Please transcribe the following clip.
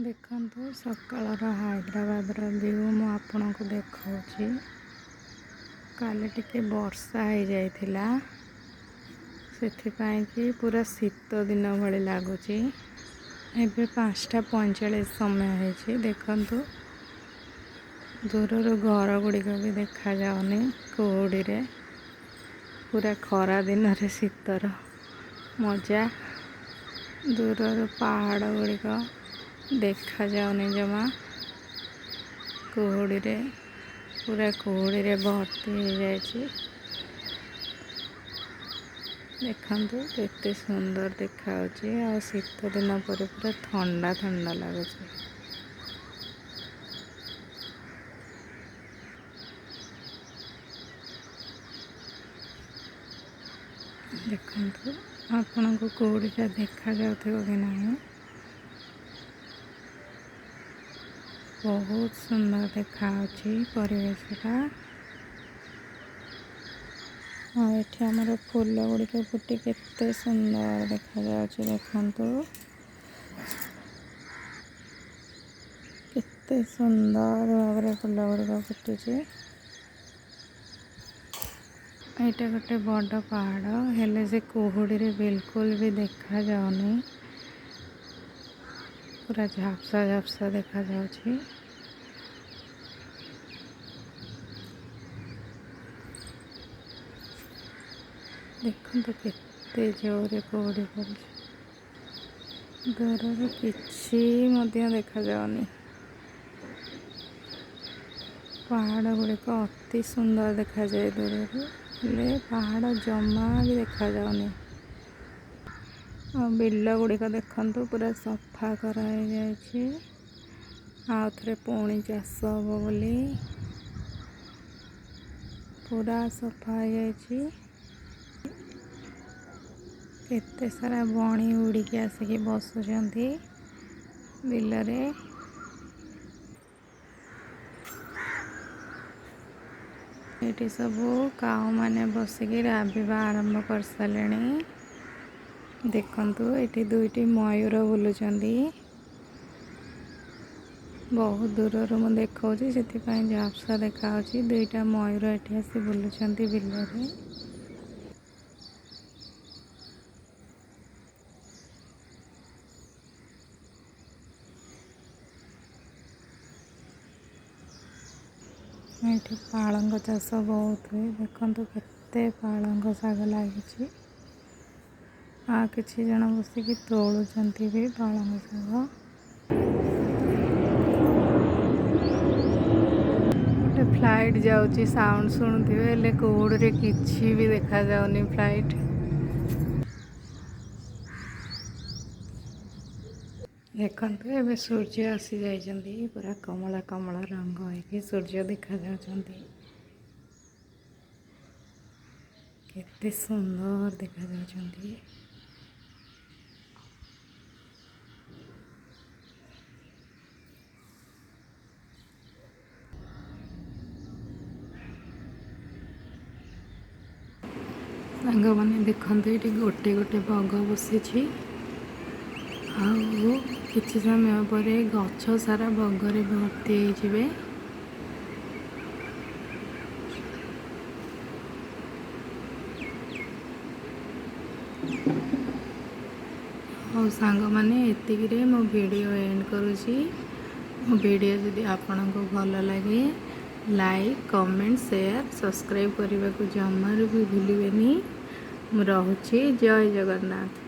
ଦେଖନ୍ତୁ, ସକାଳର ହାଇଦ୍ରାବାଦର ଭିଉ ମୁଁ ଆପଣଙ୍କୁ ଦେଖାଉଛି। କାଲି ଟିକେ ବର୍ଷା ହେଇଯାଇଥିଲା, ସେଥିପାଇଁ କି ପୁରା ଶୀତ ଦିନ ଭଳି ଲାଗୁଛି। ଏବେ 5ଟା 45 ସମୟ ହେଇଛି। ଦେଖନ୍ତୁ, ଦୂରରୁ ଘର ଗୁଡ଼ିକ ବି ଦେଖାଯାଉନି କୁହୁଡ଼ିରେ। ପୁରା ଖରା ଦିନରେ ଶୀତର ମଜା। ଦୂରରୁ ପାହାଡ଼ ଗୁଡ଼ିକ ଦେଖାଯାଉନି ଜମା କୁହୁଡ଼ିରେ। ପୁରା କୁହୁଡ଼ିରେ ଭର୍ତ୍ତି ହେଇଯାଇଛି। ଦେଖନ୍ତୁ, କେତେ ସୁନ୍ଦର ଦେଖାଯାଉଛି। ଆଉ ଶୀତ ଦିନ ପରେ ପୁରା ଥଣ୍ଡା ଥଣ୍ଡା ଲାଗୁଛି। ଦେଖନ୍ତୁ, ଆପଣଙ୍କୁ କୁହୁଡ଼ିଟା ଦେଖାଯାଉଥିବ କି ନାହିଁ। ବହୁତ ସୁନ୍ଦର ଦେଖାଯାଉଛି ପରିବେଶଟା। ଆଉ ଏଠି ଆମର ଫୁଲ ଗୁଡ଼ିକ ଫୁଟି କେତେ ସୁନ୍ଦର ଦେଖାଯାଉଛି। ଦେଖନ୍ତୁ, କେତେ ସୁନ୍ଦର ଭାବରେ ଫୁଲ ଗୁଡ଼ିକ ଫୁଟିଛି। ଏଇଟା ଗୋଟେ ବଡ଼ ପାହାଡ଼, ହେଲେ ସେ କୁହୁଡ଼ିରେ ବିଲକୁଲ ବି ଦେଖାଯାଉନି। ପୁରା ଝାପ୍ସା ଝାପ୍ସା ଦେଖାଯାଉଛି। ଦେଖନ୍ତୁ, କେତେ ଜୋରରେ କୁହୁଡ଼ି ପଡ଼ୁଛି। ଦୂରରୁ କିଛି ମଧ୍ୟ ଦେଖାଯାଉନି। ପାହାଡ଼ ଗୁଡ଼ିକ ଅତି ସୁନ୍ଦର ଦେଖାଯାଏ ଦୂରରୁ, ହେଲେ ପାହାଡ଼ ଜମା ବି ଦେଖାଯାଉନି। ଆଉ ବିଲ ଗୁଡ଼ିକ ଦେଖନ୍ତୁ, ପୁରା ସଫା କରାହେଇଯାଇଛି, ଆଉ ଥରେ ପୁଣି ଚାଷ ହେବ ବୋଲି ପୁରା ସଫା ହେଇଯାଇଛି। କେତେ ସାରା ବଣି ଉଡ଼ିକି ଆସିକି ବସୁଛନ୍ତି ବିଲରେ। ଏଠି ସବୁ କାଉମାନେ ବସିକି ରାବିବା ଆରମ୍ଭ କରିସାରିଲେଣି। ଦେଖନ୍ତୁ, ଏଠି ଦୁଇଟି ମୟୂର ବୁଲୁଛନ୍ତି। ବହୁତ ଦୂରରୁ ମୁଁ ଦେଖାଉଛି, ସେଥିପାଇଁ ଝାପ୍ସା ଦେଖାଯାଉଛି। ଦୁଇଟା ମୟୂର ଏଠି ଆସି ବୁଲୁଛନ୍ତି ବିଲରେ। ଏଠି ପାଳଙ୍ଗ ଚାଷ ବହୁତ ହୁଏ। ଦେଖନ୍ତୁ, କେତେ ପାଳଙ୍ଗ ଶାଗ ଲାଗିଛି। ଆଉ କିଛି ଜଣ ବସିକି ତୋଳୁଛନ୍ତି ବି ପାଳଙ୍ଗ ଶାଗ। ଗୋଟେ ଫ୍ଲାଇଟ୍ ଯାଉଛି, ସାଉଣ୍ଡ ଶୁଣୁଥିବେ, ହେଲେ କୁହୁଡ଼ିରେ କିଛି ବି ଦେଖାଯାଉନି ଫ୍ଲାଇଟ୍। ଦେଖନ୍ତୁ, ଏବେ ସୂର୍ଯ୍ୟ ଆସି ଯାଇଛନ୍ତି। ପୁରା କମଳା କମଳା ରଙ୍ଗ ହେଇକି ସୂର୍ଯ୍ୟ ଦେଖାଯାଉଛନ୍ତି। କେତେ ସୁନ୍ଦର ଦେଖାଯାଉଛନ୍ତି। ସାଙ୍ଗମାନେ, ଦେଖନ୍ତୁ, ଏଇଠି ଗୋଟେ ଗୋଟେ ବଗ ବସିଛି। ଆଉ କିଛି ସମୟ ପରେ ଗଛ ସାରା ବଗରେ ଭର୍ତ୍ତି ହେଇଯିବେ। ହଉ ସାଙ୍ଗମାନେ, ଏତିକିରେ ମୋ ଭିଡ଼ିଓ ଏଣ୍ଡ କରୁଛି। ମୋ ଭିଡ଼ିଓ ଯଦି ଆପଣଙ୍କୁ ଭଲ ଲାଗେ, ଲାଇକ୍, କମେଣ୍ଟ, ସେୟାର, ସବସ୍କ୍ରାଇବ୍ କରିବାକୁ ଜମାରୁ ବି ଭୁଲିବେନି। ମୁଁ ରହୁଛି। ଜୟ ଜଗନ୍ନାଥ।